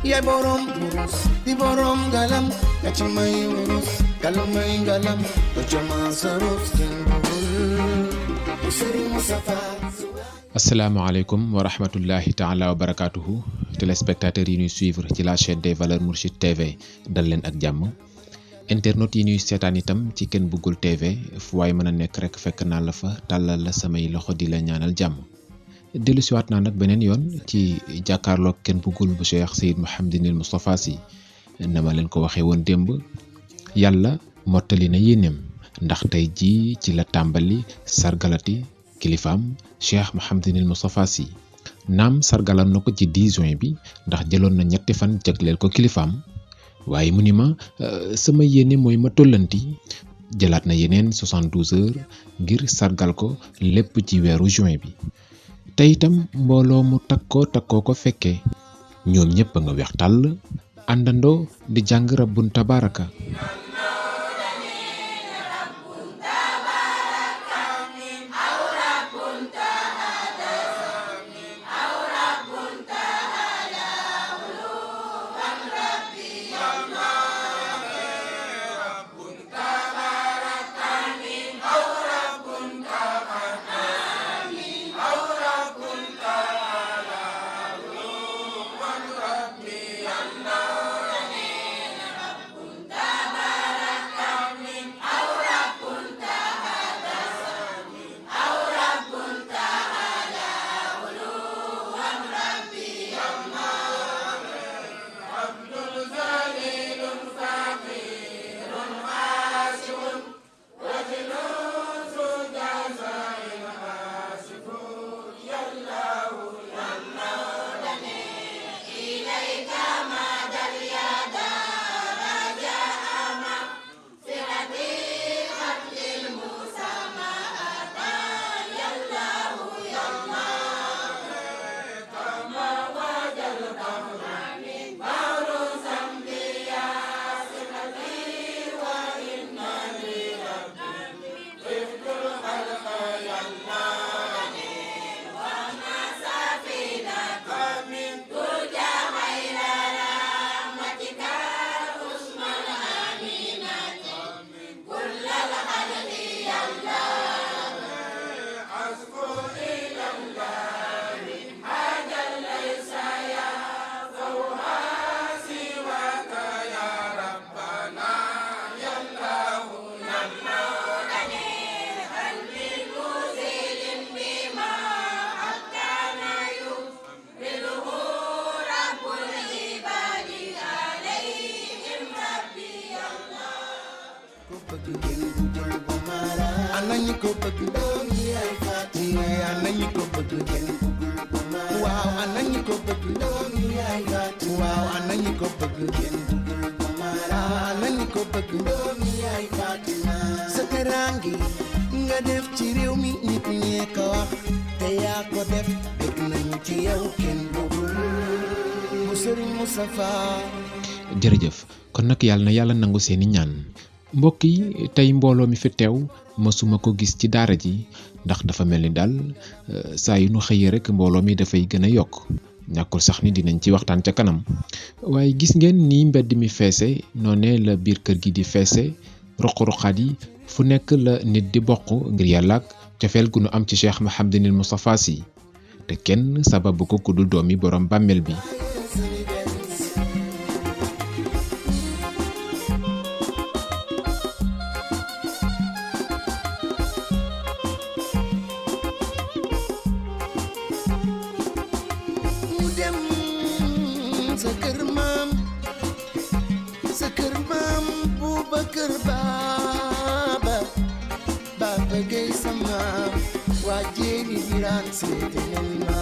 yaay borom wurus di borom galam ya ci may wurus galam may galam do jama saruf kenn bugul Serigne Moustapha. asalaamaaleykum wa rahmatullahi taala wa barakatuhu téléspectateurs yi ñuy suivre ci la chaîne des valeurs Mourchid TV dal leen ak jàmm internautes yi ñuy seetaan itam ci Ken Bugul TV fu waay mën a nekk rek fekk naa la fa tàllal la samay loxo di la ñaanal jàmm dellusiwaat naa nag beneen yoon ci jàkkaarloog Ken Bugul bu Cheikh Seyd Mouhamadinil Moustapha Sy na ma leen ko waxee woon démb yàlla mottali na yéeneem ndax tey jii ci la tàmbali sargalati kilifaam Cheikh Mouhamadinil Moustapha Sy naam sargalan na ko ci 10 juin bi ndax jëloon na ñetti fan jagleel ko kilifaam waaye mu ni ma sama yéene mooy ma tollanti jëlaat na yeneen 72 heures ngir sargal ko lépp ci weeru juin bi te itam mbooloo mu takkoo ko fekkee ñoom ñëpp a nga weex tàll àndandoo di jàng rabbun tabaraka anañu ko bëgg doomi ay Fatima anañu ko bëgg Ken Bugul bu mara waaw anañu ko bëgg doomi ay Fatima waaw anañu ko bëgg Ken Bugul bu mara anañu ko bëgg doomi ay Fatima sa terangi nga def ci réew mi nit ñi ko wax te yaa ko def bëgg nañu ci yow Ken Bugul bu Serigne Moustapha. jërëjëf kon nag yàlla na yàlla nangu seeni ñaan mbokk yi tey mbooloo mi fi teew mësuma ko gis ci daara ji ndax dafa mel ni daal saa yu nu xëyee rek mbooloo mi dafay gën a yokk ñàkkul sax ni dinañ ci waxtaan ca kanam waaye gis ngeen ni mbedd mi feese noonee la biir kër gi di feese ruq-ruqaat yi fu nekk la nit di bokk ngir yàlla ak cofeel gu nu am ci Cheikh Mouhamadinil Moustapha Sy te kenn sababu ko ku dul doomi borom bàmmeel bi sa kër maam Boubacar Baba Gueye sama waa jéeni biraan seete ma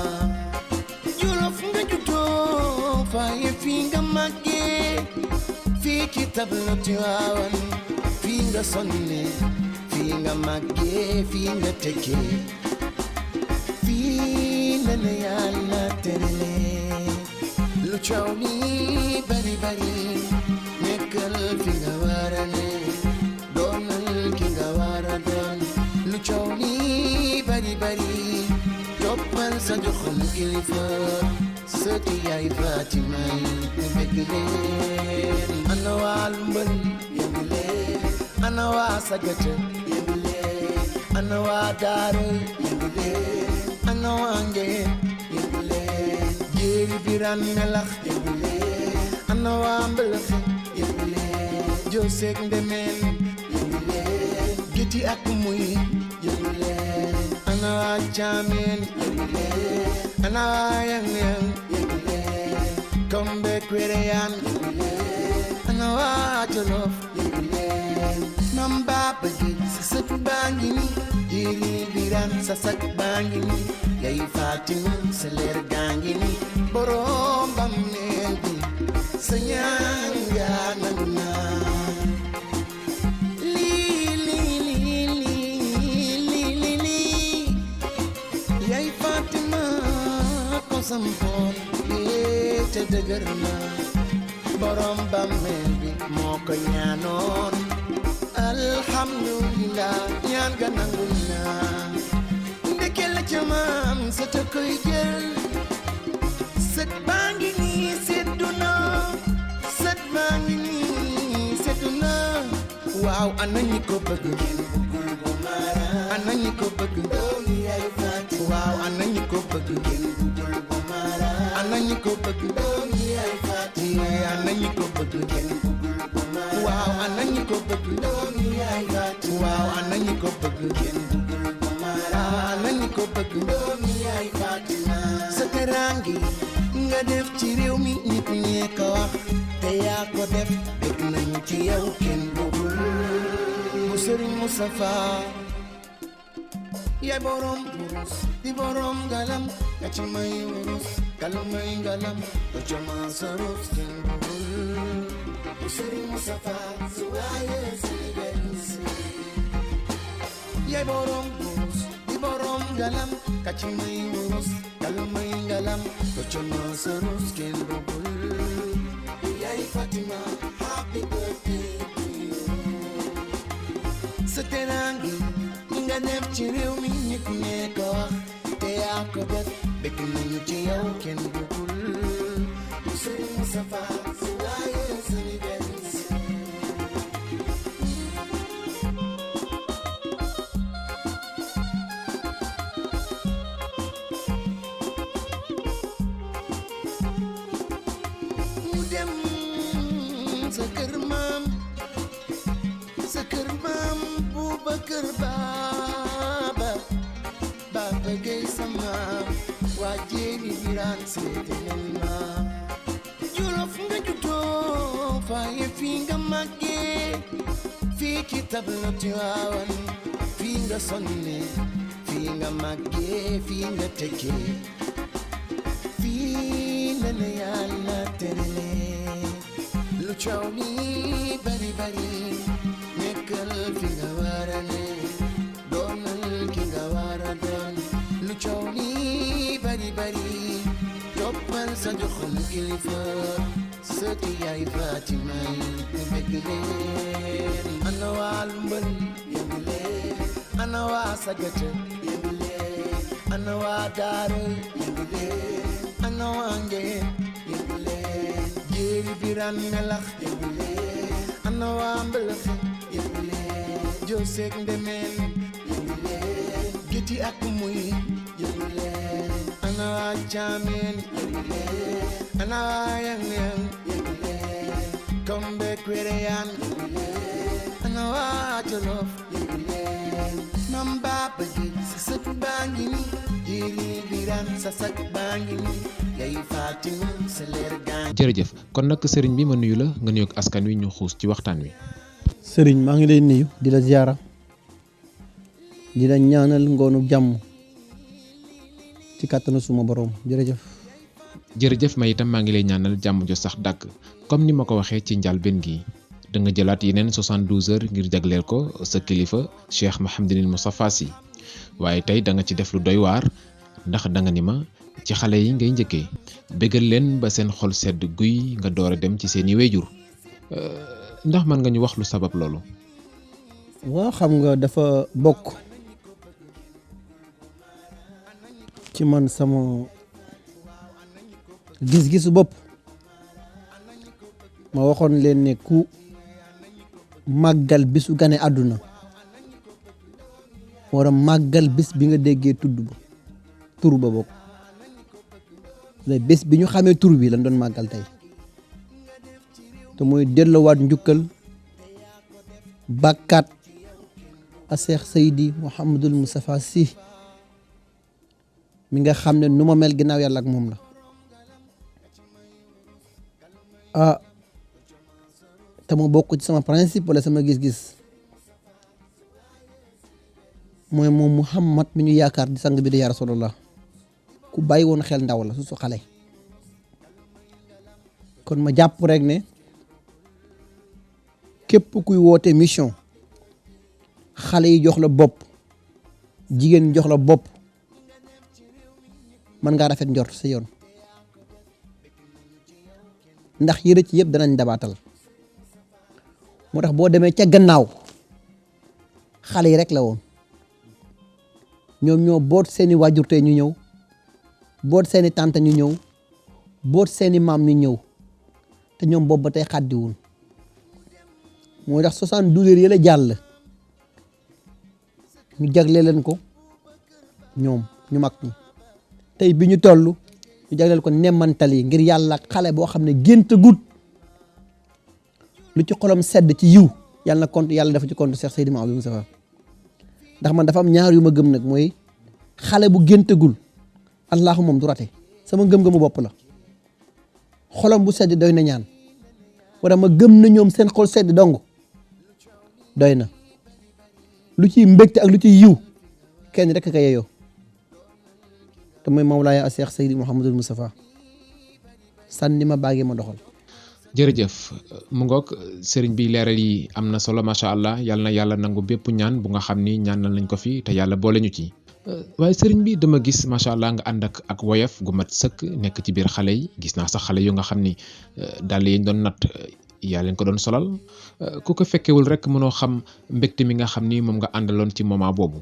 Jolof nga juddoo faaye fii nga màggee fii ci tableau Tiwaawan fii nga sonne fii nga màggee fii nga tekkee fii la la Yàlla terale lu coow li bari bari nekkal fi nga war a ne doonal ki nga war a doon lu coow li bari bari toppal sa joxal kilifa sëti yaay Fatima ñu bëgg leen ana waa Lumbal yëngu leen ana waa Sagata yëngu leen ana waa Daara yëngu leen ana waa Ngeen yëngu leen jéeri biran melax yëngu leen ana waa Mbëlëxe yëngu leen Joseek Ndemeen yëngu leen Giti ak Muy yëngu leen ana waa Caameen yëngu leen ana waa Yang Yang yëngu leen Kombe Kwereyaan yëngu leen ana waa Jolof yëngu leen Mam Baba gi sa sët baa ngi ni jéeri biran sa sët baa ngi ni yaay Fatima sa leer gaa ngi ni borom bàmmeel bi sa ñaan yaa nangu naa yaay Fatima ko sampoon te dëgër na borom bàmmeel bi moo ko ñaanoon alhamdulillah ñaan ga nangu naa ndeke la ca maam sa te koy jël sët baa ngi nii seddu na sët baa ngi nii seddu na waaw ana ñi ko bëgg ana ñi ko bëgg yaay Fatima waaw ana ñi ko bëgg ana ñi ko bëgg yaay Fatima ana ñi ko bëgg waaw ana ñi ko bëgg yaay Fatima waaw ana ñi ko bëgg ana ñi ko bëgg yaay Fatima sa teraangi nga def ci réew mi nit ñee ko wax te yaa ko def bëgg nañu ci yow kenn bëggul bu Sëriñ Mustafa yaay borom wurus di borom ngalam ka ci may wurus kalu may ngalam ko ci ma saruf kenn bëggul bu Sëriñ Mustafa su waaye si bensi yaay borom wurus di borom ngalam ka ci may wurus kalu may ngalam ko ci ma saruf kenn bëggul yaay Fatima happy birthday to you sa teraangi nga def ci réew mi nit ñee ko wax te yaa ko def bëgg nañu ci yow kenn bëggul bu Sëriñ Mustafa su waaye sëriñ bensi mu dem sa kër maam Bubakar Baba Gay sama waa jéeri biraan seete nañ ma Jolof nga juddoo faaye fii nga màggee fii ci tablo Tiwaawan fii nga sonne fii nga màggee fii nga tekkee fii la la Yàlla terale lu coow li bari bari nekkal fi nga war a ne doonal ki nga war a doon lu coow li bari bari toppal sa joxum kilifa sëti yaay Fatima ñu bëgg leen ana waa Lumbal yëngu leen ana waa Sagata yëngu leen ana waa Daara yëngu leen ana waa Ngeen yëngu leen jéeri biran melax yëngu leen ana waa Mbëlëxe yëngu leen Joseek Ndemeen yëngu leen Giti ak Muy yëngu leen ana waa Caameen yëngu leen ana waa Yang Yang yëngu leen Kombe Kwereyaan yëngu leen ana waa Jolof yëngu leen Mam Baba gi sa sët baa ngi ni jéeri biran sa sët baa ngi ni yaay Fatima sa leer gaa ngi jërëjëf kon nag sëriñ bi ma nuyu la nga nuyoog askan wi ñu xuus ci waxtaan wi. sëriñ maa ngi lay nuyu di la ziara di la ñaanal ngoonu jàmm ci kàttanu suma borom jërëjëf. jërëjëf ma itam maa ngi lay ñaanal jàmm jo sax dàkk comme ni ma ko waxee ci njàlbéen gi da nga jëlaat yeneen 72 heures ngir jagleel ko sa kilifa Cheikh Mouhamadinil Moustapha Sy waaye tey da nga ci def lu doy waar ndax da nga ni ma ci xale yi ngay njëkkee bégal leen ba seen xol sedd guy nga door a dem ci seeni wéjur ndax mën nga ñu wax lu sabab loolu. waa xam nga dafa bokk ci man sama gis-gisu bopp ma waxoon leen ne ku màggal bisu gane àdduna war a màggal bis bi nga déggee tur ba bokk bés bi ñu xamee tur bi lañ doon màggal tey te mooy dellowaat njukkal bàkkaat a Cheikh Seydi Mouhamadul Moustapha Sy mi nga xam ne nu ma mel ginnaaw yàlla ak moom la te mu bokk ci sama principe wala sama gis-gis mooy moom Muhammad mi ñu yaakaar di sang bi di yaa Rasulallah ku bàyyi woon xel ndaw la su xale kon ma jàpp rek ne képp kuy woote mission xale yi jox la bopp jigéen jox la bopp mën ngaa rafet njort sa yoon ndax yëre ci yëpp danañ dabaatal moo tax boo demee ca gannaaw xale yi rek la woon ñoom ñoo boot seeni waajur tey ñu ñëw boot seeni tante ñu ñëw boot seeni maam ñu ñëw te ñoom boobu ba tey xàddiwul mooy tax 72 heures yële jàll ñu jagle leen ko ñoom ñu mag ñi tey bi ñu toll ñu jagleel ko nemmantal yi ngir yàlla xale boo xam ne gént gut lu ci xolam sedd ci yiw yàlla na compte yàlla dafa ci compte Cheikh Seydi Mouhamadou Moustapha ndax man dafa am ñaar yu ma gëm nag mooy xale bu géntagul allahu moom du rate sama gëm-gëmu bopp la xolam bu sedd doy na ñaan wala ma gëm na ñoom seen xol sedd dong doy na lu ciy mbégte ak lu ciy yiw kenn rek ka yeyoo te mooy Mawlaaya Cheikh Seydi Mouhamadou Moustapha sànni ma baagee ma doxal. jërëjëf mu ngoog sëriñ bi leeral yi am na solo macha allah yàlla na yàlla nangu bépp ñaan bu nga xam ni ñaanal nañ ko fi te yàlla boole ñu ci. waaye sëriñ bi dama gis macha allah nga ànd ak woyof gu mat sëkk nekk ci biir xale yi gis naa sax xale yu nga xam ni dàll yi ñu doon natt yaa leen ko doon solal ku ko fekkewul rek mënoo xam mbégte mi nga xam ni moom nga àndaloon ci moment boobu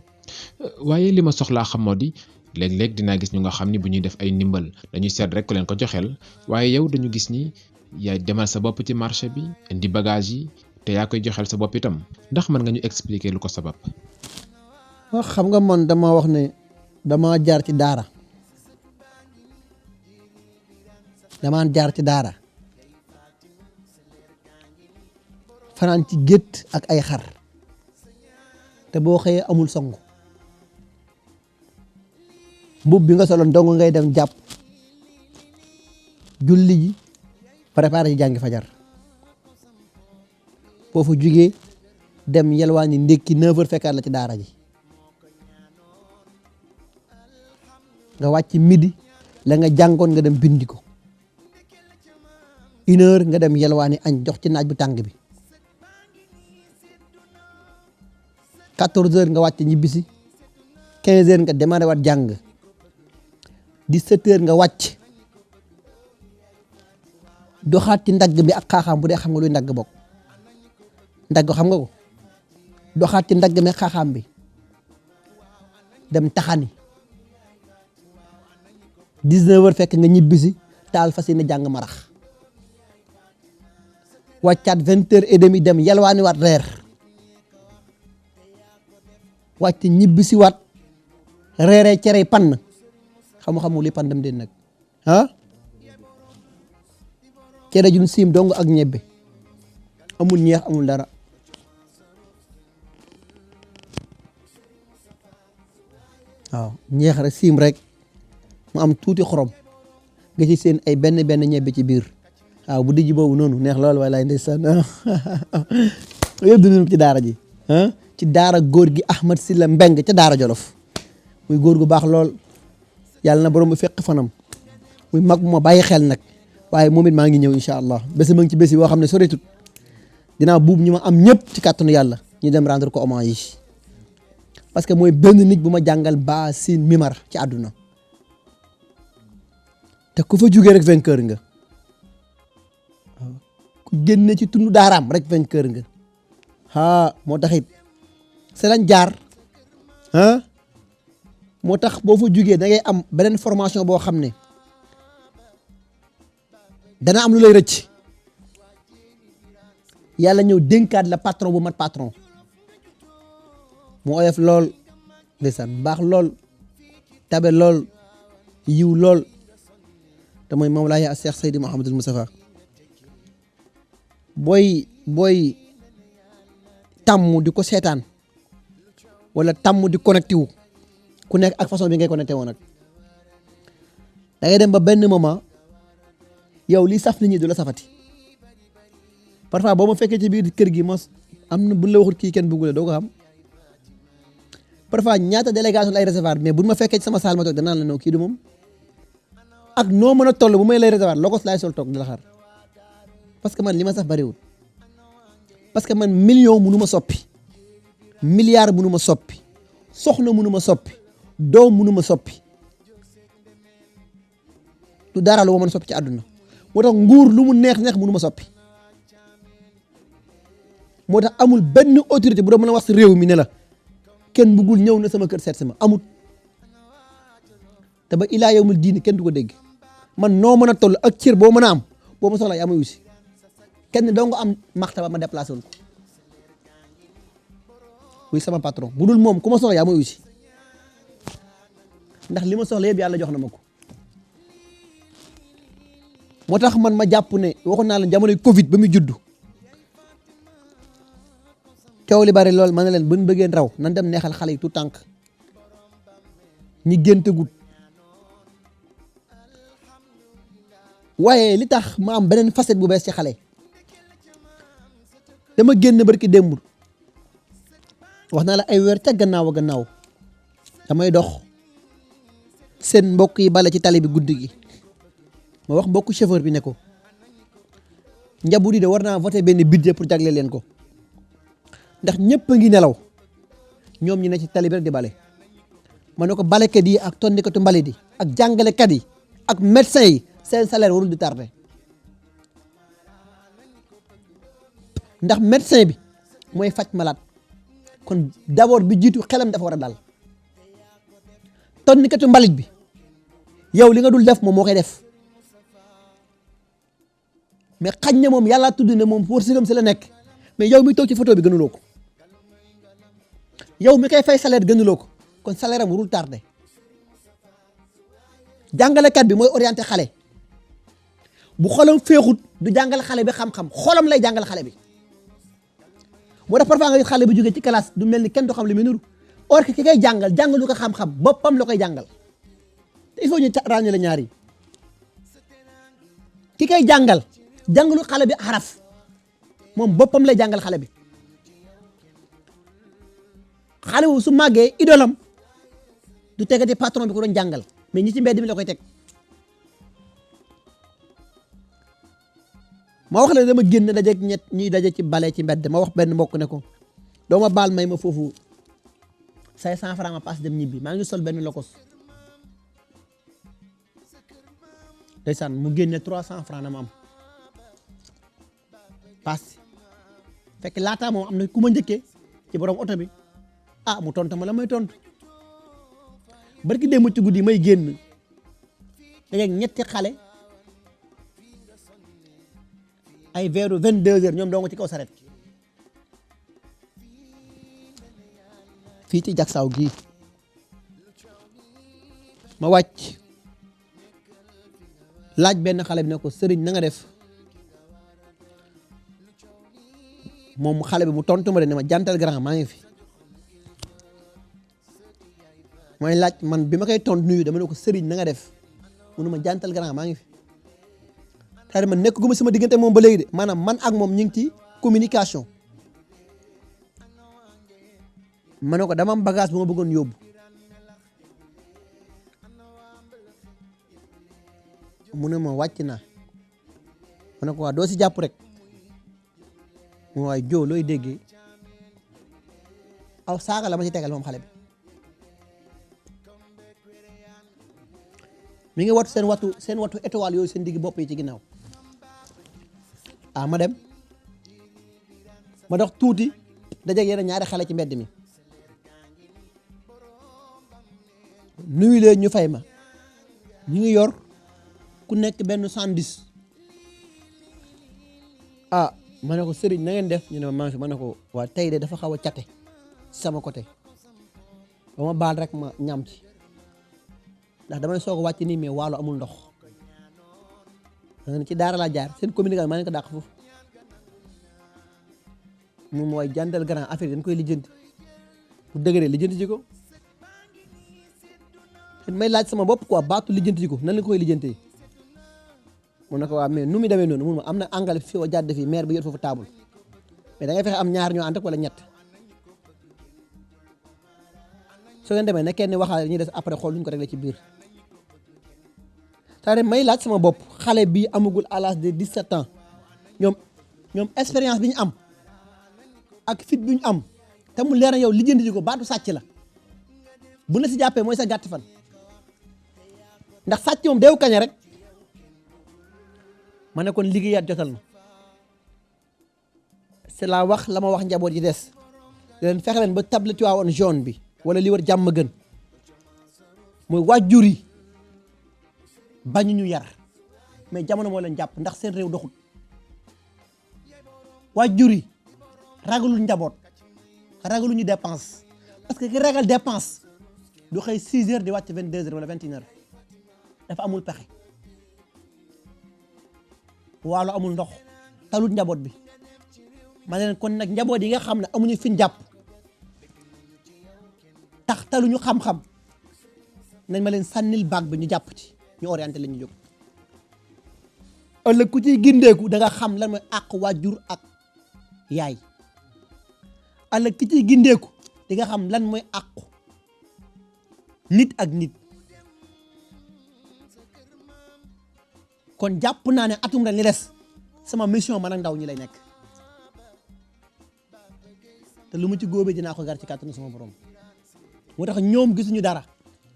waaye li ma soxlaa xam moo di léeg-léeg dinaa gis ñu nga xam ni bu ñuy def ay ndimbal dañuy seet rek ku leen ko joxeel waaye yow dañu gis ni yaa demal sa bopp ci marché bi indi bagage yi te yaa koy joxeel sa bopp itam ndax mën nga ñu expliquer lu ko sabab. waaw xam nga man dama wax ne dama jaar ci daara fanaan ci gétt ak ay xar te boo xëyee amul songu mbubb bi nga soloon dong ngay dem jàpp julli ji préparé ci jàngi fajar boo fa jugee dem yelwaani ndékki 9h fekkaat la ci daara ji nga wàcc midi la nga jàngoon nga dem bindi ko 1h nga dem yelwaani añ jox ci naaj bu tàng bi 14h nga wàcc ñibbisi 15h nga démarré waat jàng 17h nga wàcc doxaat ci ndagg bi ak xaaxaam bu dee xam nga luy ndagg bokk ndagg xam nga ko doxaat ci ndagg mi ak xaaxaam bi dem taxani 19h fekk nga ñibbisi taal fas yéene jàng marax wàccaat 20h30 dem yalwaani waat reer wàcc ñibbisi waat reeree cere pann xamu li pan dem den nag cere jun siim dong ak ñebbe amul ñeex amul dara waaw ñeex rek siim rek mu am tuuti xorom nga ci seen ay benn ñebbe ci biir waaw bu dijj boobu noonu neex lool walaay ndeysaan yëpp dund ci daara ji ci daara góor gi Ahmad Silla Mbeng ca daara Jolof muy góor gu baax lool yàlla na borom bu fekk fanam muy mag bu ma bàyyi xel nag waaye moom it maa ngi ñëw incha allah bés ma ngi ci bés yi boo xam ne soreetut dinaa buub ñu ma am ñëpp ci kàttanu yàlla ñu dem rendre ko hommage yi parce que mooy benn nit bu ma jàngal ba siin mimar ci àdduna te ku fa jugee rek vainqueur nga ku génne ci tund daaraam rek vainqueur nga moo tax it c'est lañ jaar moo tax boo fa jugee da ngay am beneen formation boo xam ne dana am lu lay rëcc yàlla ñëw dénkaat la patron bu mat patron mu oyof lool ndeysaan baax lool tabe lool yiw lool te mooy Mawlaaya Cheikh Seydi Mouhamadul Moustapha booy tàmm di ko seetaan wala tàmm di connecté wu ku nekk ak façon bi ngay connecté woon nag da ngay dem ba benn moment yow li saf nit ñi du la safati parfois boo ma fekkee ci biir kër gi mos am na bu la waxut kii kenn bëggule doo ko xam parfois ñaata délégation lay recevoir mais bu ma fekkee ci sama saal ma toog danaa la noo kii du moom ak noo mën a toll bu may lay recevoir lokos laay sol toog di la xaar parce que man li ma saf bariwul parce que man million mënu ma soppi milliard mënu ma soppi soxna mënu ma soppi doom mënu ma soppi du dara lu ma mën a soppi ci àdduna moo tax nguur lu mu neex mënu ma soppi moo tax amul benn autorité bu doon mën a wax si réew mi ne la kenn bëggul ñëw na sama kër seet si ma amut te ba ilaa yawmul diini kenn du ko dégg man noo mën a toll ak cër boo mën a am boo ma soxla yaa may wusi kenn doo nga am maxtaba ma déplacé woon ko wuy sama patron bu dul moom ku ma soxla yaa may wusi ndax li ma soxla yëpp yàlla jox na ma ko moo tax man ma jàpp ne waxoon naa leen jamonoy Covid ba muy juddu coow li bari lool ma ne leen buñ bëggeen raw nan dem neexal xale yi tout tànk ñi génte gut waaye li tax ma am beneen facette bu bees ci xale dama génn barki démb wax naa la ay weer ca gannaaw a gannaaw damay dox seen mbokk yi bale ci tali bi guddi gi ma wax mbokku chauffeur bi ne ko njaboot yi de war naa voté benn budget pour jagle leen ko ndax ñëpp a ngi nelaw ñoom ñi ne ci tali bi rek di bale ma ne ko balekat yi ak tondikatu mbalit yi ak jàngalekat yi ak médecin yi seen salaire warul di tardé ndax médecin bi mooy faj malade kon d'abord bi jiitu xelam dafa war a dal tondikatu mbalit bi yow li nga dul def moom moo koy def mais xañ na moom yàlla tudd ne moom wërsëgam si la nekk mais yow mi toog ci photo bi gënuloo ko yow mi koy fay salaire gënuloo ko kon salaire am warul tardé jàngalekat bi mooy orienté xale bu xolam féexut du jàngal xale bi xam-xam xolam lay jàngal xale bi moo tax parfois nga gis xale bi jógee ci classe du mel ni kenn du xam li muy nuru or que ki koy jàngalu ko xam-xam boppam la koy jàngal te il faut ñu ràññale ñaar yi ki koy jàngalu xale bi xaraf moom boppam lay jàngal xale bi xale wu su màggee idolam du tegati patron bi ko doon jàngal mais ñi ci mbedd mi la koy teg ma wax la dama génn dajeeg ñett ñuy daje ci bale ci mbedd ma wax benn mbokk ne ko doo ma baal may ma foofu 500 francs ma passe dem ñibbi maa ngi sol benn lokos ndeysaan mu génne 300 francs na ma am passe fekk laataa moom am na ku ma njëkkee ci borom oto bi ah mu tontu ma la may tontu barki démb ci guddi may génn dajeeg ñetti xale ay veeru 22h ñoom doo nga ci kaw saret fii ci jagsaaw gii ma wàcc laaj benn xale bi ne ko sëriñ na nga def moom xale bi mu tontu ma de ne ma jantal grand maa ngi fi mooy laaj man bi ma koy tontu nuyu dama ne ko sëriñ na nga def mu ne ma jantal grand maa ngi fi c'est-à-dire man nekk gu ma sama diggante moom ba léegi de maanaam man ak moom ñu ngi ci communication ma ne ko dama am bagage bu ma bëggoon yóbbu mu ne ma wàcc naa ma ne ko waa doo si jàpp rek mu waay joo looy déggee aw saaga la ma ci tegal moom xale bi mi ngi watu seen watu étoile yooyu seen digg bopp yi ci ginnaaw ah ma dem ma dox tuuti dajeeg yeneen ñaari xale ci mbedd mi nuyu leen ñu fay ma ñu ngi yor ku nekk benn 110 ah ma ne ko sëriñ na ngeen def ñu ne ma ma ne ko waa tey de dafa xaw a cate sama côté ba ma baal rek ma ñam ci ndax damay soog a wàcc nii mais waalo amul ndox da nga ci daara laa jaar seen communication maa ngi ko dàq foofu moom mooy jàndal grand affaire yi dañ koy lijjanti bu dëgëree lijjanti ji ko may laaj sama bopp quoi baatu lijjanti ji ko nan la koy lijjantee mu ne ko waa mais nu mu demee noonu mun ma am na engrais fii wa jàdd fii maire bi yor foofu table mais da ngay fexe am ñaar ñoo ànd ak wala ñett soo ngeen demee ne kenn waxaale ñuy des après xool luñ ko réglé ci biir c'est-à-dire may laaj sama bopp xale bi amagul à l'âge de 17 ans ñoom expérience bi ñu am ak fit bi ñu am te mu leer na yow lijjanti ji ko baatu sàcc la bu la si jàppee mooy sa gàtt fan ndax sàcc moom deewu kañe rek ma ne kon liggéeyaat jotal na c'est la wax la ma wax njaboot yi des leen fexe leen ba tablette Tivaouane jaune bi wala li war jàmm gën mooy waajur yi bañu ñu yar mais jamono moo leen jàpp ndax seen réew doxul waajur yi ragalul njaboot ragalu ñu dépense parce que ki ragal dépense du xëy 6 heures di wàcc 22 heures wala 21 heures dafa amul pexe waalo amul ndox talut njaboot bi ma leen kon nag njaboot yi nga xam ne amuñu fi jàpp tax taluñu xam-xam nañ ma leen sànnil baag bi ñu jàpp ci ñu orienté la ñu jóg ëllëg ku ciy gindeeku da nga xam lan mooy àq waajur ak yaay ëllëg ki ciy gindeeku di nga xam lan mooy àqu nit ak nit kon jàpp naa ne atum ren li des sama mission man ak ndaw ñi lay nekk te lu mu ci góobee dinaa ko gar ci kàttanu sama borom moo tax ñoom gisuñu dara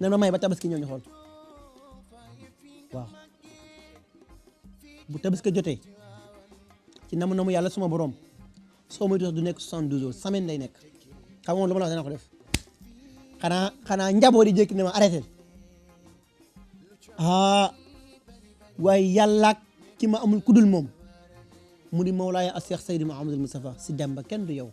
ne ma may ba tabaski ñëw ñu xool waaw bu tabaski jotee ci namu yàlla suma borom soo moytu du nekk 72 heures semaine lay nekk xam nga lu ma la wax dana ko def xanaa njaboot yi jékki ne ma arrêté waaye yàlla ki ma amul kudul moom mu di Mawlaaya a Cheikh Seydi Mouhamadul Moustapha Sy Damba kenn du yow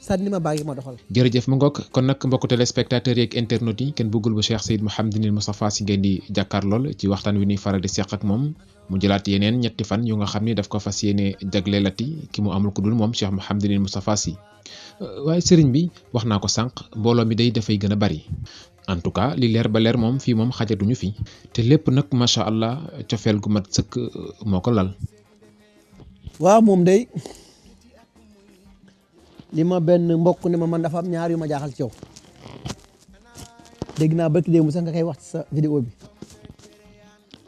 sànni ma bàyyi ma doxal. jërëjëf mu ngoog kon nag mbokku téléspectateurs yeeg internautes yi kenn bëggul bu Cheikh Seydi Mouhamadul Moustapha Sy ngeen di jàkkaarlool ci waxtaan wi ñuy faral di seq ak moom mu jëlaat yeneen ñetti fan yu nga xam ni daf ko fas yéene jagleelati ki mu amul kudul moom Cheikh Mouhamadul Moustapha Sy waaye sëriñ bi wax naa ko sànq mbooloo mi day dafay gën a bari. en tout cas li leer ba leer moom fii moom xajatuñu fi te lépp nag macha allah cofeel gu mat sëkk moo ko lal. waaw moom day li ma benn mbokk ne ma man dafa am ñaar yu ma jaaxal ci yow dégg naa bëkk démb sax nga koy wax ci sa vidéo bi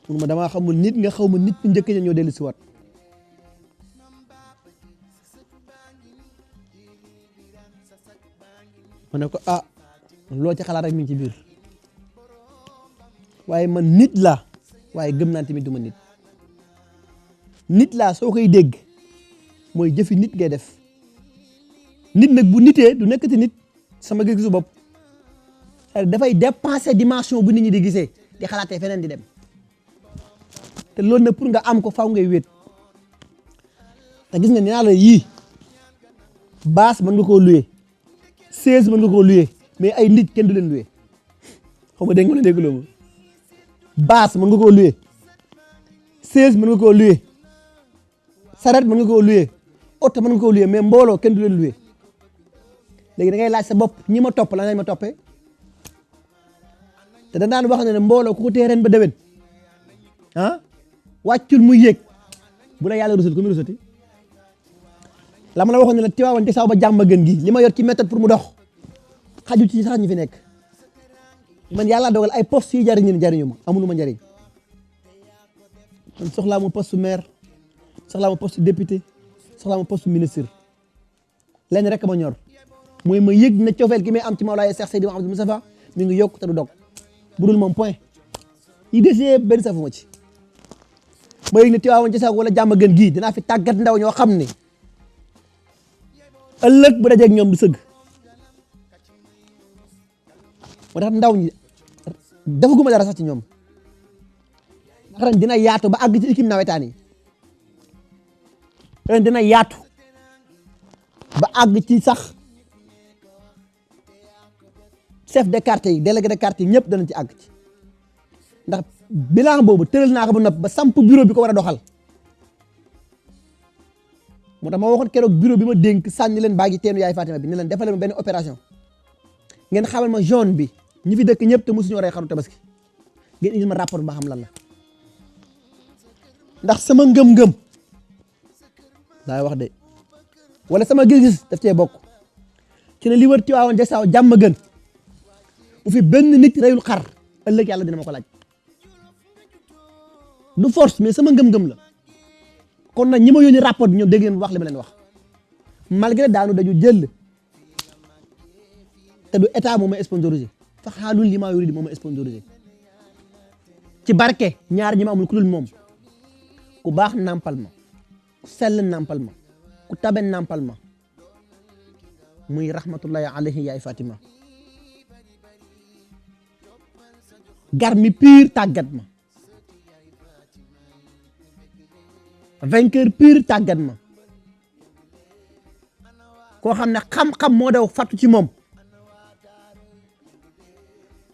mun ma damaa xamul nit nga xaw ma nit ñu njëkk ña ñoo dellu si waat ma ne ko loo ci xalaat rek mi ngi ci biir waaye man nit laa waaye gëm naa tamit du ma nit laa soo koy dégg mooy jëfi nit ngay def nit nag bu nitee du nekkati nit sama gis-gisu bopp dafay dépasser dimension bu nit ñi di gisee di xalaatee feneen di dem te loolu nag pour nga am ko faaw ngay wéet te gis nga nee naa la yii baas mën nga koo louer 16 mën nga koo louer mais ay nit kenn du leen loué xaw ma dégg nga dégguloo ma baas mën nga koo loué 16 mën nga koo loué saret mën nga koo loué oto mën nga koo loué mais mbooloo kenn du leen loué léegi da ngay laaj sa bopp ñi ma topp la nañ ma toppee te da daan wax ne mbooloo ku ko tee ren ba déwén wàccul muy yéeg bu la yàlla rusul ko mu rusati la ma la waxoon ne la Tivaouane ci saw ba jàmm gën gi li ma yor ci méthode pour mu dox xaju ci sax ñu fi nekk man yàlla dogal ay poste yi jariñu ma amulu ma njariñ man soxlaa ma poste maire soxlaa ma poste député soxlaa ma poste ministre lenn rek ma ñor mooy ma yëg na cofeel gi may am ci Mawlaaya Cheikh Seydi Mouhamadou Moustapha mi ngi yokk te du dog budul moom point yi desee benn safu ma ci ma yëg ne Tivaouane ci sax wala jàmm gën gii dinaa fi tàggat ndaw ñoo xam ne ëllëg bu dajeeg ñoom du sëgg moo tax ndaw ñi defaguma dara sax ci ñoom ndax ren dina yaatu ba àgg ci équipe nawetaan yi dina yaatu ba àgg ci sax chef de quartier yi délégué de quartier yi ñëpp danañ ci àgg ci ndax bilan boobu tëral naa ko ba noppi ba samp bureau bi ko war a doxal moo tax ma waxoon keroog bureau bi ma dénk sànni leen baagi teenu yaay Fatima bi ne leen defal ma benn opération ngeen xamal ma zone bi ñi fi dëkk ñëpp te mosuñu rey xaru tabaski ngeen indil ma rapport ba xam lan la ndax sama ngëm-ngëm laay wax de wala sama gis-gis daf cee bokk ci ne li wër Tiwaawan Jasaaw jàmm gën bu fi benn nit reyul xar ëllëg yàlla dina ma ko laaj du force mais sama ngëm-ngëm la kon nag ñi ma yónni rapport bi ñoom dégg ngeen bu wax li ma leen wax malgré daanu dañu jël te du état moo ma sponsorisé fa xaalul li maa yuri moo ma sponsorisé ci barke ñaar ñi ma amul ku dul moom ku baax nampal ma ku sell nampal ma ku tabe nampal ma muy rahmatullahi alayhi yaay Fatima gar mi pire tàggat ma vainqueur pire tàggat ma koo xam ne xam-xam moo daw fattu ci moom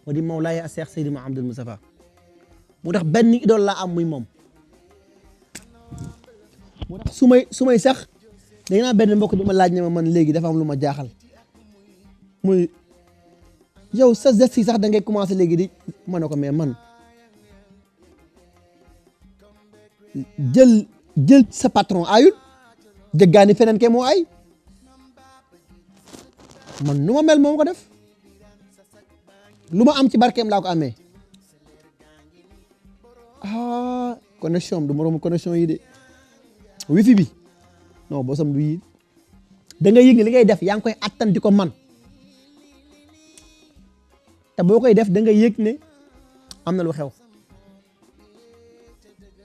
moo di Mawlaaya a Cheikh Seydi Mouhamadul Moustapha mu tax benn idole laa am muy moom moo tax su may sax dañ naa benn mbokk bi ma laaj ne ma man léegi dafa am lu ma jaaxal muy yow sa geste yi sax da ngay commencé léegi di ma ne ko mais man jël sa patron ayul jëggaani feneen ke moo ay man nu ma mel moom ko def lu ma am ci barkeem laa ko amee connexion du moromu connexion yi de wifi bi non bosam du yi da nga yëg ne li ngay def yaa ngi koy attan di ko man te boo koy def da nga yëg ne am na lu xew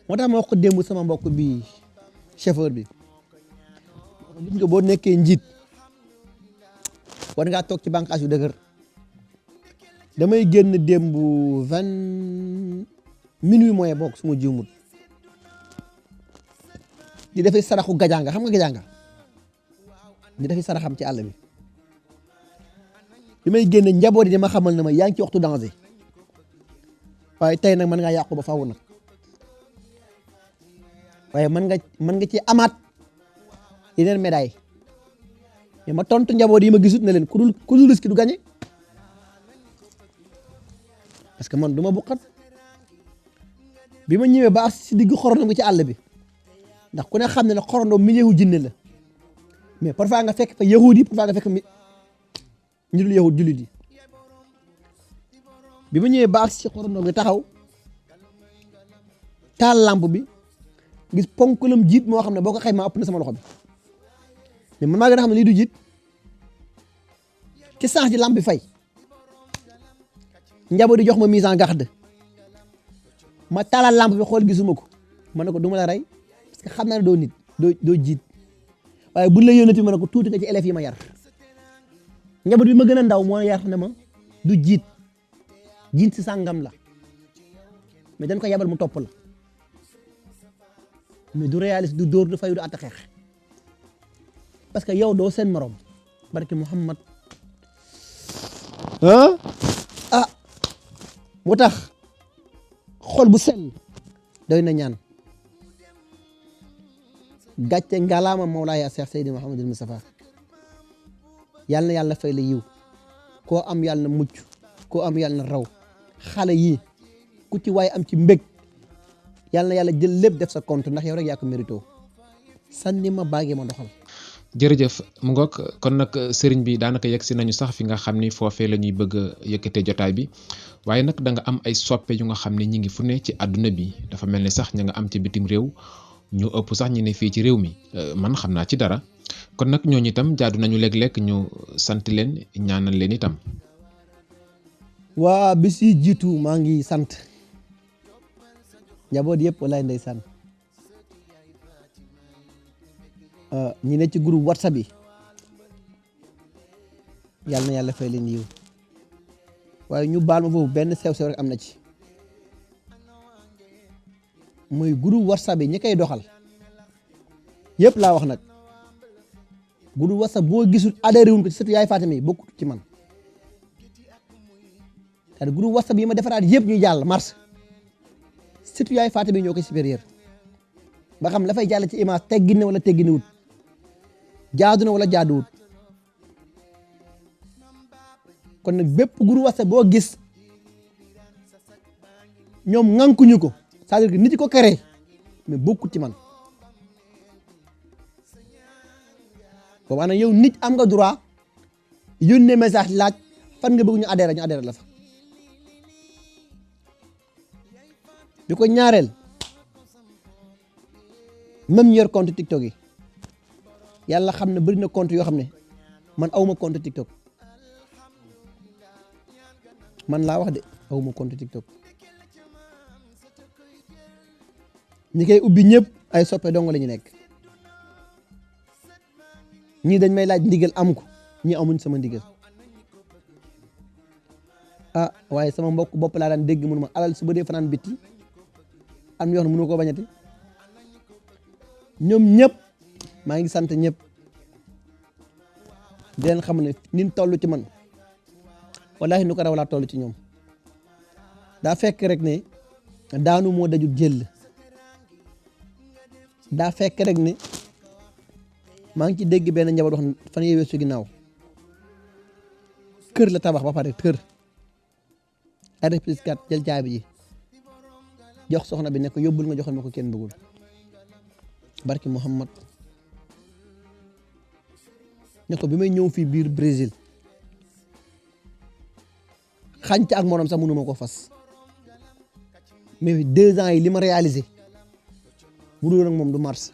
moo tax ma wax ko démb sama mbokk bi chauffeur bi gis nga boo nekkee njiit war ngaa toog ci bànqaas yu dëgër damay génn démb 20 minuit moyen bokk su ma juumul di defee saraxu gajanga xam nga gajanga di defee saraxam ci àll bi may génn njaboot yi dama xamal ne ma yaa ngi ci waxtu danger waaye tey nag mën ngaa yàqu ba faaw nag waaye mën nga ci amaat yeneen médaille mais ma tontu njaboot yi ma gisut ne leen ku dul risque du gagné parce que man du ma buqat bi ma ñëwee ba si digg xorondom gi ci àll bi ndax ku ne xam ne ne xorondom milieu jinne la mais parfois nga fekk fa yahud yi parfois nga fekk ñu dul yahud jullit yi bi ma ñëwee ba si xorondom gi taxaw taal lampe bi gis ponkalam jiit moo xam ne boo ko xaymaa ëpp na sama loxo bi mais man maa gën a xam ne lii du jiit ci sens ji lampe bi fay njaboot di jox ma mise en garde ma taalal lampe bi xool gisuma ko ma ne ko du ma la rey parce que xam naa ne doo nit doo jiit waaye buñ la yónnati ma ne ko tuuti nga ci élèves yi ma yar njaboot bi ma gën a ndaw moo yar ne ma du jiit si sàngam la mais dañ ko yabal mu topp la mais du réaliste du dóor du fayu du àtt xeex parce que yow doo seen morom barke Muhammad moo tax xol bu sell doy na ñaan gàcce ngalaama Mawlaaya Cheikh Seydi Mouhamadul Moustapha yàlla na yàlla fay la yiw koo am yàlla na mucc koo am yàlla na raw xale yi ku ci waaye am ci mbég yàlla na yàlla jël lépp def sa compte ndax yow rek yaa ko mérito sànni ma baagee ma doxal. jërëjëf mu ngoog kon nag sëriñ bi daanaka yegg si nañu sax fi nga xam ni foofee la ñuy bëgg a yëkkatee jotaay bi waaye nag da nga am ay soppe yu nga xam ne ñi ngi fu ne ci àdduna bi dafa mel ni sax ña nga am ci bitim réew ñu ëpp sax ñi ne fii ci réew mi man xam naa ci dara kon nag ñooñu itam jaadu nañu léeg-léeg ñu sant leen ñaanal leen itam. waa bis yi jiitu maa ngi sant njaboot yëpp walaay ndeysaan ñi ne ci groupe WhatsApp yi yàlla na yàlla fay leen yiw waaye ñu baal ma foofu benn sew-sew rek am na ci muy groupe WhatsApp yi ñi koy doxal yëpp laa wax nag groupe WhatsApp boo gisul adhéré wuñ ko ci surtout yaay Fatima yi bokkut ci man c'est-à-dire groupe WhatsApp yi ma defaraat yëpp ñuy jàll mars surtout yaay Fatima yi ñoo koy supérieur ba xam la fay jàll ci image teggin na wala tegginewut jaadu na wala jaaduwut kon nag bépp groupe WhatsApp boo gis ñoom ŋànkuñu ko c'est-à-dire que nit ko créé mais bokkut ci man boobu ana yow nit am nga droit yónnee message laaj fan nga bëgg ñu adhéré la fa bi ko ñaareel même yor compte TikTok yi yàlla xam ne bëri na compte yoo xam ne man awma compte TikTok man laa wax de awma compte TikTok ñi koy ubbi ñëpp ay soppe dong la ñu nekk ñii dañ may laaj ndigal am ko ñii amuñ sama ndigal ah waaye sama mbokk bopp laa daan dégg mënu ma alal su ba dee fanaan bitti am yoo xam ne mënu ko bañati ñoom ñëpp maa ngi sant ñëpp di leen xam ne nin toll ci man wallahi nu ko raw laa toll ci ñoom daa fekk rek ne daanu moo dajul jël daa fekk rek ne maa ngi ci dégg benn njaboot wax fan yee weesu ginnaaw kër la tabax ba pare kër R+4 jël caabi ji jox soxna bi ne ko yóbbul nga joxal ma ko kenn bëggul barki Muhammad ne ko bi may ñëw fii biir Brésil xànc ak morom sax mënu ma ko fas mais 2 ans yi li ma réalisé bu dul nag moom du mars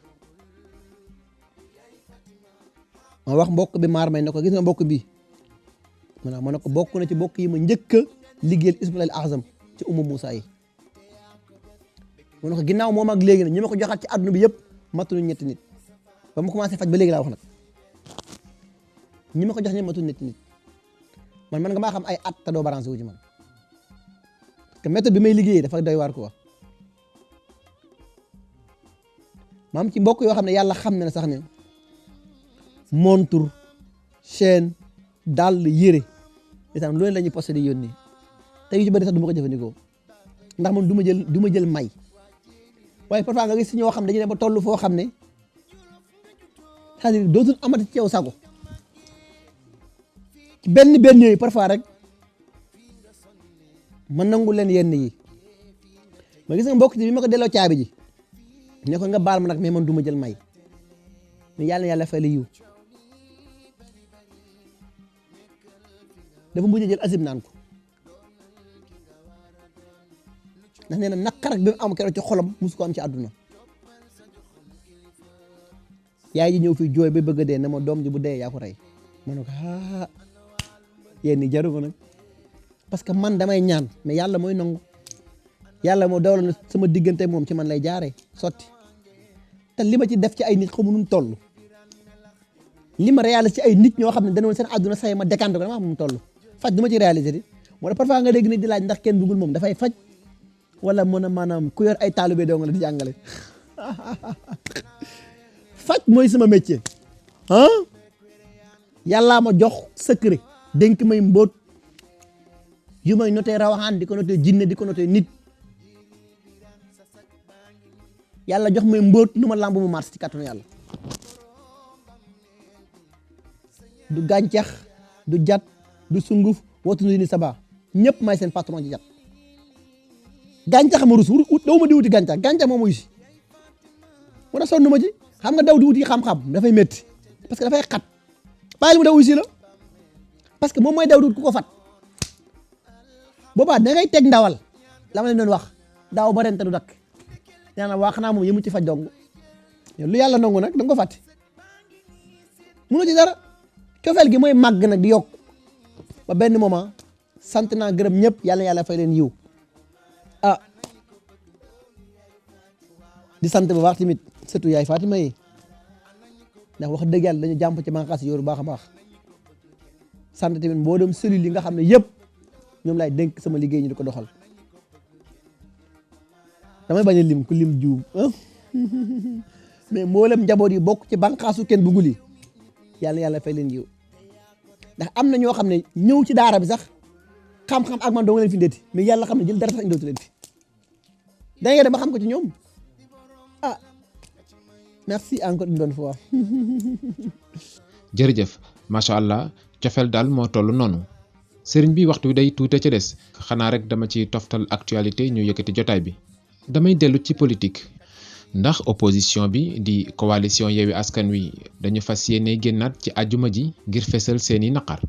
ma wax mbokk bi maar may ne ko gis nga mbokk bi ma ne ko bokk na ci mbokk yi ma njëkk a liggéeyal Ismaïl Azam ci umma Moussa yi ma ne ko ginnaaw moom ak léegi nag ñi ma ko joxaat ci àdduna bi yëpp matuñu ñetti nit ba ma commencé faj ba léegi laa wax nag ñi ma ko jox ñëpp matuñu ñetti nit man nga maa xam ay at te doo balancé wu ci man parce que méthode bi may liggéeyee dafa doy waar quoi maam ci mbokk yoo xam ne yàlla xam na ne sax ne montre chaîne dàll yére itam loolu la ñuy posté di yónnee te yu ci bëri sax du ma ko jëfandikoo ndax man du ma jël may waaye parfois nga gis si ñoo xam dañuy dem ba toll foo xam ne c'est-à-dire dootul amati ci yow sago ci benn yooyu parfois rek ma nangu leen yenn yi ma gis nga mbokk ci bi ma ko delloo caabi ji ne ko nga baal ma nag mais man du ma jël may mais yàlla fay la yiw dafa mujj jël asib naan ko ndax nee na naqar ak bi mu am keroog ci xolam musu ko am ci àdduna yaay ji ñëw fii jooy ba bëgg a dee ne ma doom ji bu dee yaa ko rey ma ne ko ah yéen ni jaru ko nag parce que man damay ñaan mais yàlla mooy nangu yàlla moo dawal na sama diggante moom ci man lay jaaree sotti te li ma ci def ci ay nit xamu nu mu toll li ma réalisé ci ay nit ñoo xam ne dañoo seen àdduna say ma décanté ko dama xam nu mu toll faj du ma ci réalisé di moo tax parfois nga dégg nit di laaj ndax kenn bëggul moom dafay faj wala mën a maanaam ku yor ay taalibe doo nga la di jàngale faj mooy sama métier ah yàllaa ma jox secret dénk may mbóot yu may noté rawaxaan di ko noté jinne di ko noté nit yàlla jox may mbóot lu ma làmb mu mars ci kàttanu yàlla du gàncax du jat du sunguf wootu nu ni saba ñëpp may seen patron ci jat gàncax ma rus wut daw ma di wuti gàncax moom muy si mu ne sonn ma ci xam nga daw di wuti xam-xam dafay métti parce que dafay xat bàyyil mu daw si la parce que moom mooy daw di wut ku ko fat boobaa da ngay teg ndawal la ma leen doon wax daaw ba ren te du dakk nee na waa xanaa moom yëmu ci faj dong lu yàlla nangu nag da nga ko fàtte mënu ci dara cofeel gi mooy màgg nag di yokk ba benn moment sant naa gërëm ñëpp yàlla fay leen yiw ah di sant bu baax tamit surtout yaay Fatima yi ndax wax dëgg yàlla dañu jàmp ci bànqaas yooyu baax a baax sant tamit boo dem cellules yi nga xam ne yëpp ñoom laay dénk sama liggéey ñu di ko doxal damay bañ a lim ku lim juum mais mboolem njaboot yi bokk ci bànqaasu kenn bëggul yi yàlla fay leen yiw ndax am na ñoo xam ne ñëw ci daara bi sax xam-xam ak man doo nga leen fi ndeeti mais yàlla xam ne jël dara sax indootu leen fi da ngay dem ba xam ko ci ñoom ah merci encore une bonne fois. jërëjëf macha allah cofeel daal moo toll noonu sëriñ bi waxtu day tuute ca des xanaa rek dama ci toftal actualité ñu yëkkati jotaay bi damay dellu ci politique ndax opposition bi di coalition Yewwi Askan Wi dañu fas yéene génnaat ci àjjuma ji ngir fesal seeni naqar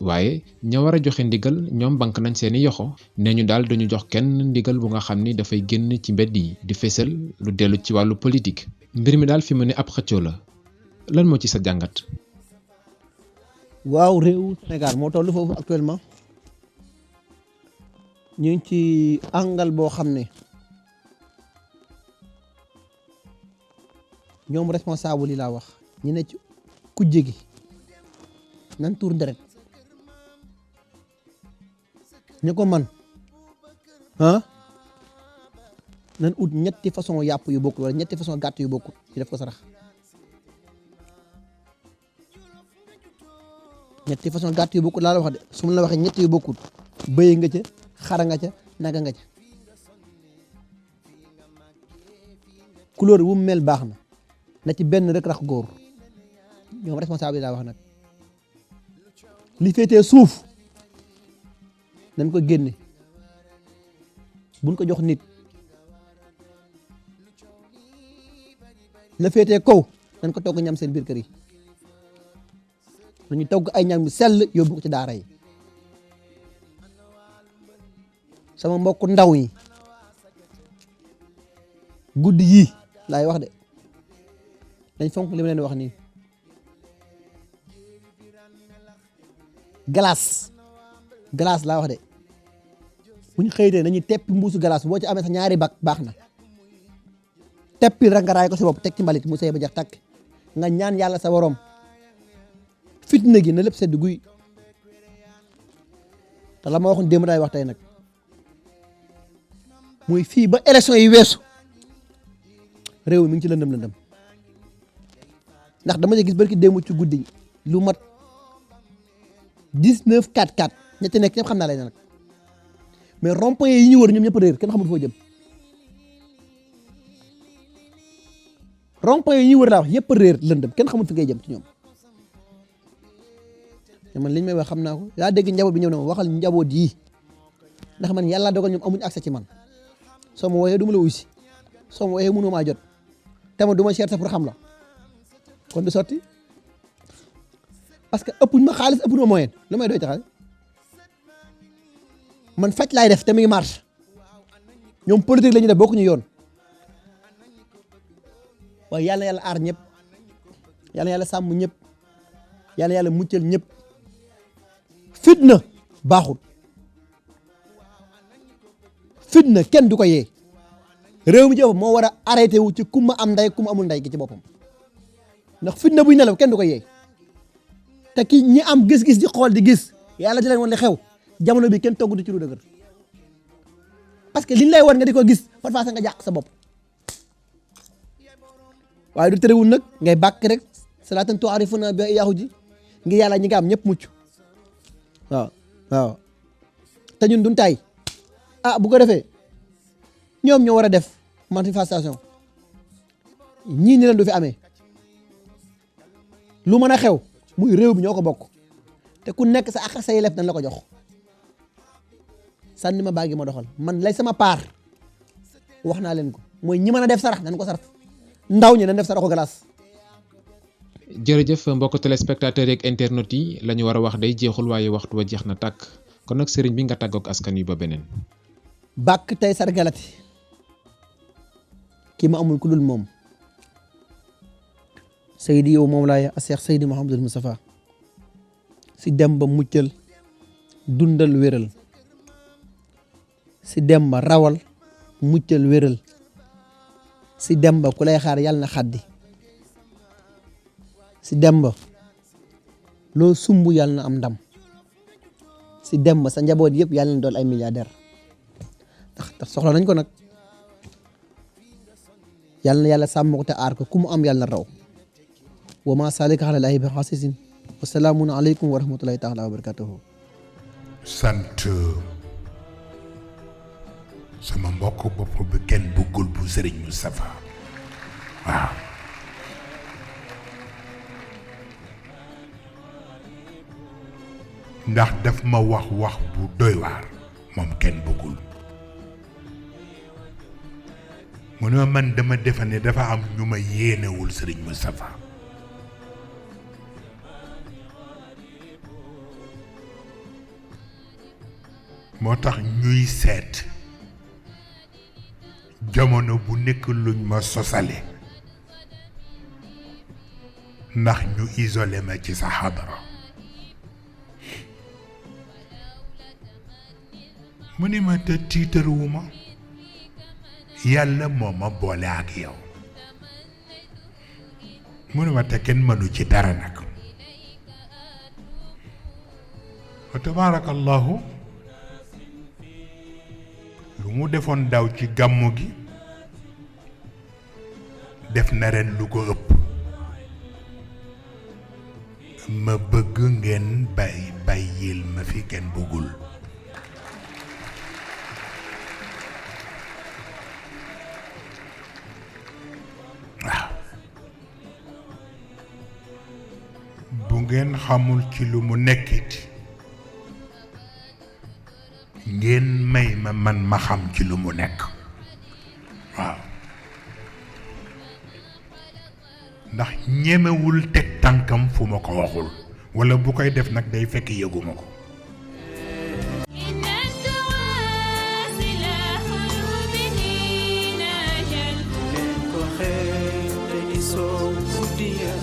waaye ña war a joxe ndigal ñoom bank nañ seeni yoxo nee ñu daal dañu jox kenn ndigal bu nga xam ni dafay génn ci mbedd yi di fesal lu dellu ci wàllu politique mbir mi daal fi mu ne ab xëccoo la lan moo ci sa jàngat. waaw réew Sénégal moo toll foofu actuellement ñu ngi ci angal boo xam ne ñoom responsable yi laa wax ñu ne ci kujje gi nan tuur deret ñu ko man nan ut ñetti façon yàpp yu bokkul wala ñetti façon gàtt yu bokkul ñu def ko sarax ñetti façon gàtt yu bokkul laa la wax de su ma la waxee ñetti yu bokkul bëy nga ca xara nga ca naga nga ca couleur bu mu mel baax na ci benn rek rax góor ñoom responsable yi laa wax nag li féetee suuf nañ ko génne buñ ko jox nit la féetee kaw nañ ko togg ñam seen biir kër yi nañu togg ay ñam yu sell yóbbu ko ci daara yi sama mbokk ndaw yi guddi yii laay wax de dañ fonk li ma leen wax nii glace laa wax de bu ñu xëytee nañuy teppi mbuusu glace boo ci amee sax ñaari bak baax na teppi rek nga raay ko si bopp teg ci mbalit mu sey ba jeex takk nga ñaan yàlla sa borom fitna gi na lépp sedd guy te la ma waxoon démb daay wax tey nag muy fii ba élection yi weesu réew mi ngi ci lëndëm ndax dama ci gis barki démb ci guddi lu mat 19 4-4 ñetti nekk ñëpp xam naa lay nag mais rond-point yi ñu wër ñoom ñëpp réer kenn xamul foo jëm rond-point yi ñu wër laa wax yëpp réer lëndëm kenn xamul fi ngay jëm ci ñoom man liñ may wax xam naa ko yaa dégg njaboot bi ñëw na ma waxal njaboot yi ndax man yàlla dogal ñoom amuñu accès ci man soo ma wooyee du ma la uysi soo ma wooyee mënoo maa jot te ma du ma chercher pour xam la kon du sotti parce que ëppuñ ma xaalis ëppuñ ma moyen lu may doy ci xaalis man faj laay def te mi ngi marche ñoom politique la ñuy def bokkuñu yoon waaye yàlla yàlla aar ñëpp yàlla yàlla sàmm ñëpp yàlla yàlla muccal ñëpp fitna baaxul fitna kenn du ko yee réew mi ci boppam moo war a arrêté wu ci ku ma am nday ku ma amul nday gi ci boppam ndax fitna buy nelaw kenn du ko yee te ki ñi am gis-gis di xool di gis yàlla di leen wan li xew jamono bi kenn toggutu ci lu dëgër parce que liñ lay war nga di ko gis parfois sax nga jàq sa bopp waaye du terewul nag ngay bàkk rek salaatan tu'arifuna bi yaahu ji ngir yàlla ñi nga am ñëpp mucc waaw te ñun duñ tay bu ko defee ñoom ñoo war a def manifestation ñii ni leen du fi amee lu mën a xew muy réew bi ñoo ko bokk te ku nekk sa ak sa yelef dañ la ko jox sànni ma baagi ma doxal man lay sama part wax naa leen ko mooy ñi mën a def sarax dañ ko saraf ndaw ñi dañ def saraxu glace. jërëjëf mbokk téléspectateurs yeeg internautes yi la ñu war a wax day jeexul waaye waxtu wa jeex na tàkk kon nag sëriñ bi nga tàggoog askan wi ba beneen. bàkk tey sargalati kii ma amul ku dul moom Seydi yow moom laay Cheikh Seydi Mouhamadul Moustapha si dem ba muccal dundal wéral si dem ba rawal muccal wéral si dem ba ku lay xaar yàlla na xaddi si dem ba loo sumb yàlla na am ndam si dem ba sa njaboot yëpp yàlla na doon ay milliardaire ndax soxla nañ ko nag yàlla na yàlla sàmm ko te aar ko ku mu am yàlla na raw wa ma salika ala lahi bi xasisin wa salaamun aleykum wa rahmatullahi taala wa barakatuhu. sant sama mbokk bopp bi kenn bëggul bu Serigne Moustapha waaw ndax daf ma wax bu doy waar moom kenn bëggul mu ne man dama defe ne dafa am ñu ma yéenewul Serigne Moustapha moo tax ñuy seet jamono bu nekk luñ ma sosale ndax ñu isolé ma ci sa xadara mu ni ma te tiitaruwuma yàlla moo ma boole ak yow mu ni ma te kenn mënu ci dara nag wa tabaarakallahu lu mu defoon daaw ci gàmmu gi def na ren lu ko ëpp ma bëgg ngeen bàyyil ma fi kenn bëggul waaw bu ngeen xamul ci lu mu nekkit ngeen may ma man ma xam ci lu mu nekk waaw ndax ñemewul teg tànkam fu ma ko waxul walla bu koy def nag day fekk yëguma ko leen ko xeex te isoo guddi ya